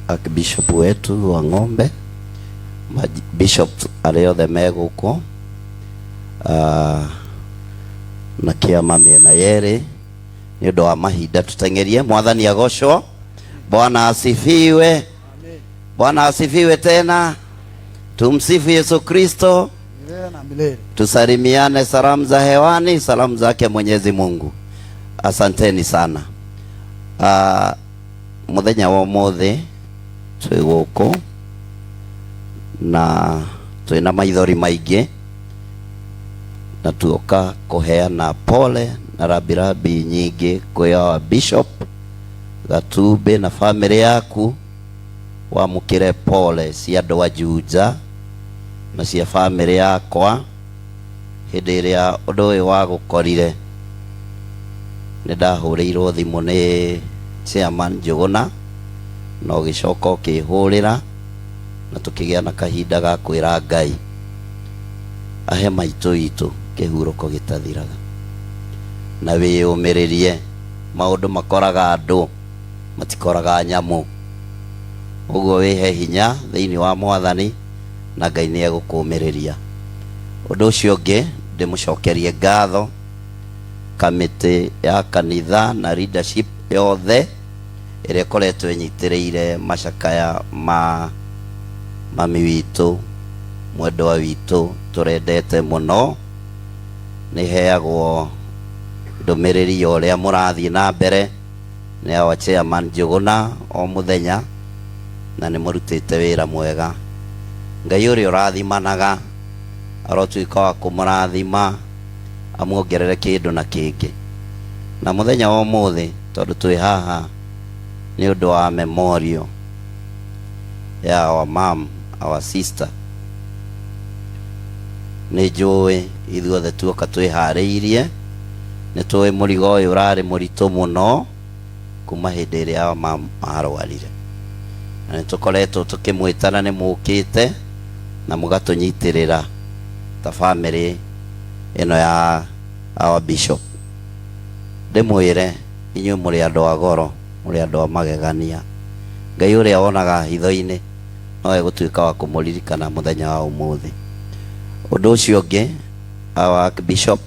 Archbishop wetu wa Ng'ombe, bishop arĩa othe me gũkũ, na kĩama mĩena yerĩ, nĩ ũndũ wa mahinda tũteng'erie. Mwathani agocwo. Bwana asifiwe. Bwana asifiwe tena. Tumsifu Yesu Kristo. Milele na milele. Tusalimiane salamu za hewani, salamu zake Mwenyezi Mungu. Asanteni sana. Muthenya wa umuthi twi guku na twina maithori maingi na tuoka kuheana pole na rambirambi nyingi kwi our Bishop Gatumbi na family yaku. Wamukire pole cia andu a Juja na cia family yakwa. Hindi ĩrĩa ũndũ ũyũ wagũkorire, nĩ ndahũrĩirwo thimũ nĩ chairman Njũgũna na ũgĩcoka ũkĩhũrĩra, na tũkĩgĩa na kahinda ga kwĩra Ngai ahe maitũ witũ kĩhurũko gĩtathiraga na wĩyũmĩrĩrie. Maũndũ makoraga andũ, matikoraga nyamũ. Ũguo wĩhe hinya thĩinĩ wa Mwathani na Ngai nĩ egũkũmĩrĩria. Ũndũ ũcio ũngĩ, ndĩmũcokerie ngatho kamĩtĩ ya kanitha na leadership yothe ĩrĩa ĩkoretwo ĩnyitĩrĩire macakaya ma mami witũ, mwendwa witũ tũrendete mũno. Nĩ heagwo ndũmĩrĩri ya ũrĩa mũrathiĩ na mbere nĩ our chairman Njũgũna o mũthenya, na nĩ mũrutĩte wĩra mwega. Ngai ũrĩa ũrathimanaga arotuĩka wa kũmũrathima, amuongerere kĩndũ na kĩngĩ. Na mũthenya wa ũmũthĩ, tondũ twĩ haha nĩ ũndũ wa memorial ya our mom, our sister, nĩ njũĩ ithuothe tuoka twĩharĩirie. Nĩ tũĩ mũrigo ũyũ ũrarĩ mũritũ mũno kuma hĩndĩ ĩrĩa our mom arwarire, na nĩ tũkoretwo tũkĩmwĩtana, nĩ mũkĩte na mũgatũnyitĩrĩra ta family ĩno ya our bishop. Ndĩmwĩre inyuĩ mũrĩ andũ a goro, mũrĩ andũ a magegania. Ngai ũrĩa wonaga hitho-inĩ no egũtuĩka wa kũmũririkana mũthenya wa ũmũthĩ. Ũndũ ũcio ũngĩ, our Archbishop,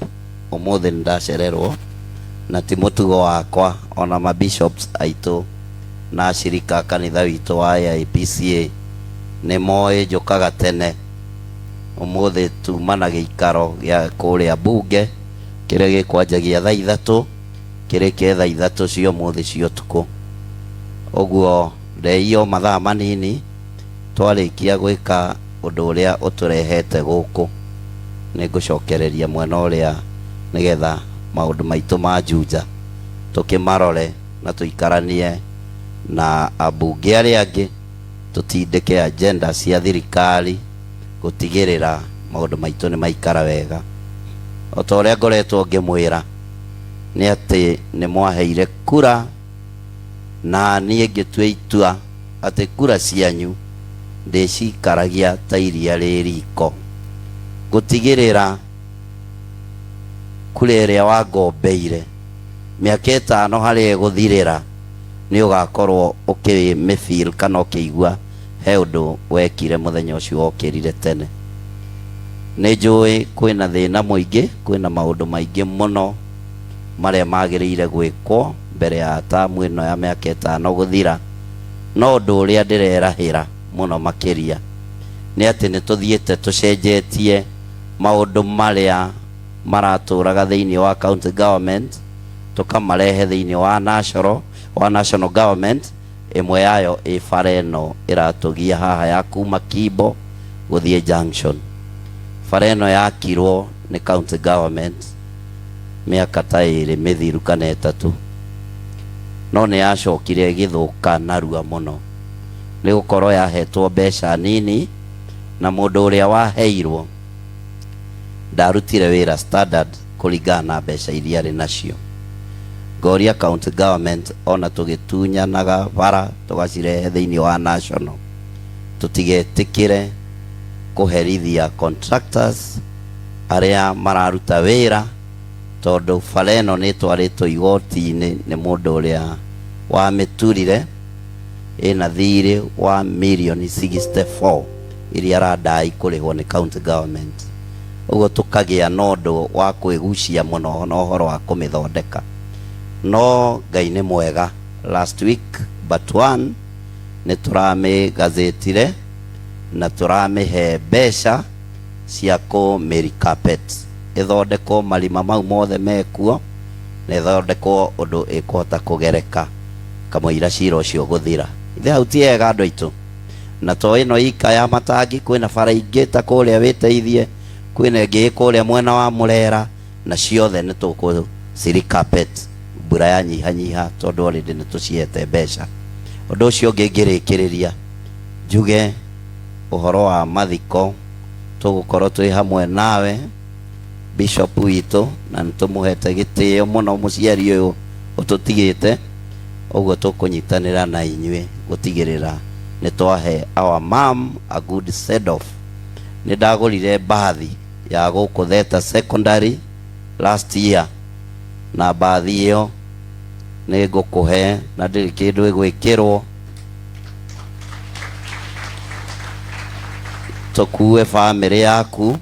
ũmũthĩ nĩ ndacererwo, na ti mũtugo wakwa. Ona ma bishops aitũ na acirika a kanitha witũ wa AIPCA nĩ moĩ njũkaga tene. Ũmũthĩ tuma na gĩikaro gĩa kũrĩa bunge kĩrĩa gĩkwanjagia thaa 3, kĩrĩke thaa 3 cia ũmũthĩ cia ũtukũ. Ũguo ndeio mathaa manini. Twarĩkia gwĩka ũndũ ũrĩa ũtũrehete gũkũ, nĩ ngũcokereria mwena ũrĩa nĩgetha maũndũ maitũ ma Juja tũkĩmarore na tũikaranie na ambunge arĩa angĩ, tũtindĩke agenda cia thirikari gũtigĩrĩra maũndũ maitũ nĩ maikara wega. O ta ũrĩa ngoretwo ngĩmwĩra, nĩ atĩ nĩ mwaheire kura na niĩ ngĩtua itua atĩ kura cianyu ndĩcikaragia ta iria rĩ riko, gũtigĩrĩra kura ĩrĩa wangombeire mĩaka 5 harĩa ĩgũthirĩra nĩ ũgakorwo ũkĩmĩfeel kana ũkĩigua he ũndũ wekire mũthenya ũcio wokĩrire tene. Nĩ njũĩ kwĩna thĩna mũingĩ, kwĩna maũndũ maingĩ mũno marĩa magĩrĩire gwĩkwo mbere ya tamu ĩno ya mĩaka 5 gũthira, no ũndũ ũrĩa ndĩrerahĩra mũno makĩria nĩ atĩ nĩ tũthiĩte tũcenjetie maũndũ marĩa maratũraga thĩinĩ wa county government, tũkamarehe thĩinĩ wa national government. Ĩmwe yayo ĩ bara ĩno ĩratũgia haha ya kuma Kimbo gũthiĩ Junction. Bara ĩno yakirwo nĩ county government mĩaka ta 2 mĩthiru kana 3, no nĩ yacokire ĩgĩthũka narua mũno nĩ gũkorwo yahetwo mbeca nini, na mũndũ ũrĩa waheirwo ndarutire wĩra standard kũringana na mbeca iria arĩ nacio. Ngoria county government, ona tũgĩtunyanaga bara tũgacirehe thĩinĩ wa national, tũtigetĩkĩre kũherithia contractors arĩa mararuta wĩra, tondũ bara ĩno nĩ ĩtwarĩtwo igoti-inĩ nĩ mũndũ ũrĩa wamĩturire. Ĩna thirĩ wa mirioni 64 iria aradai kũrĩhwo nĩ county government. Ũguo tũkagĩa na ũndũ wa kwĩgucia mũno na ũhoro wa kũmĩthondeka, no Ngai nĩ mwega. Last week but one nĩ tũramĩgazetire na tũramĩhe mbeca cia kũmĩrecarpet, ĩthondekwo marima mau mothe mekuo na ĩthondekwo ũndũ ĩkũhota kũgereka kamũira cira ũcio gũthira. Ithe hau ti ega, andũ aitũ? Na to ĩno ika ya matangi, kwĩna bara ingĩ ta kũrĩa wĩteithie, kwĩna ĩngĩ ĩ kũrĩa mwena wa Mũrera, na ciothe nĩ tũkũ carpet mbura yanyihanyiha, tondũ already nĩ tũcihete mbeca. Ũndũ ũcio ũngĩ ngĩrĩkĩrĩria, njuge ũhoro wa mathiko, tũgũkorwo twĩ hamwe nawe bishop witũ, na nĩ tũmũhete gĩtĩo mũno mũciari ũyũ ũtũtigĩte. Ũguo tũkũnyitanĩra na inyuĩ gũtigĩrĩra nĩ twahe our mom a good send off. Nĩ ndagũrire mbathi ya gũkũ Theta Secondary last year, na mbathi ĩyo nĩ ngũkũhe na ndĩrĩ kĩndũ ĩgwĩkĩrwo, tũkue bamĩrĩ yaku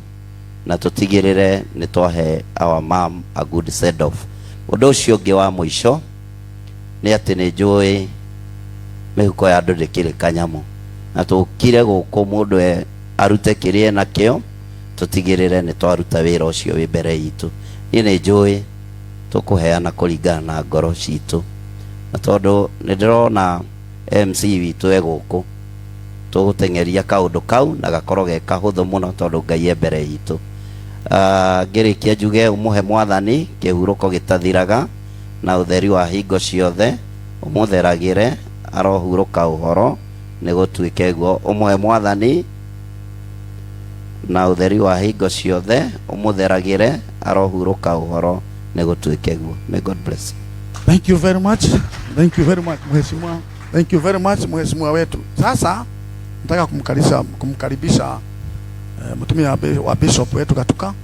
na tũtigĩrĩre nĩ twahe our mom a good send off. Ũndũ ũcio ũngĩ wa mũico nĩ atĩ nĩ njũĩ mĩhuko ya andũ ndĩkĩrĩ kanyamũ, na tũkire gũkũ mũndũ arute kĩrĩa enakĩo, tũtigĩrĩre nĩ twaruta wĩra ũcio wĩ mbere itũ. Niĩ nĩ njũĩ tũkũheana kũringana na ngoro citũ, na tondũ nĩ ndĩrona MC witũ e gũkũ, tũgũteng'eria kaũndũ kau na gakorwo ge kahũthũ mũno, tondũ Ngai e mbere itũ. Ngĩrĩkia njuge ũmũhe Mwathani kĩhurũko gĩtathiraga na ũtheri wa hingo ciothe ũmũtheragĩre, arohurũka ũhoro, nĩ gũtuĩke guo. Ũmũhe Mwathani na ũtheri wa hingo ciothe ũmũtheragĩre, arohurũka ũhoro, nĩ gũtuĩke guo. May God bless you. Thank you very much. Thank you very much, mheshimiwa. Thank you very much, mheshimiwa wetu. Sasa nataka kumkaribisha mutumia wa bishop wetu Gatuka.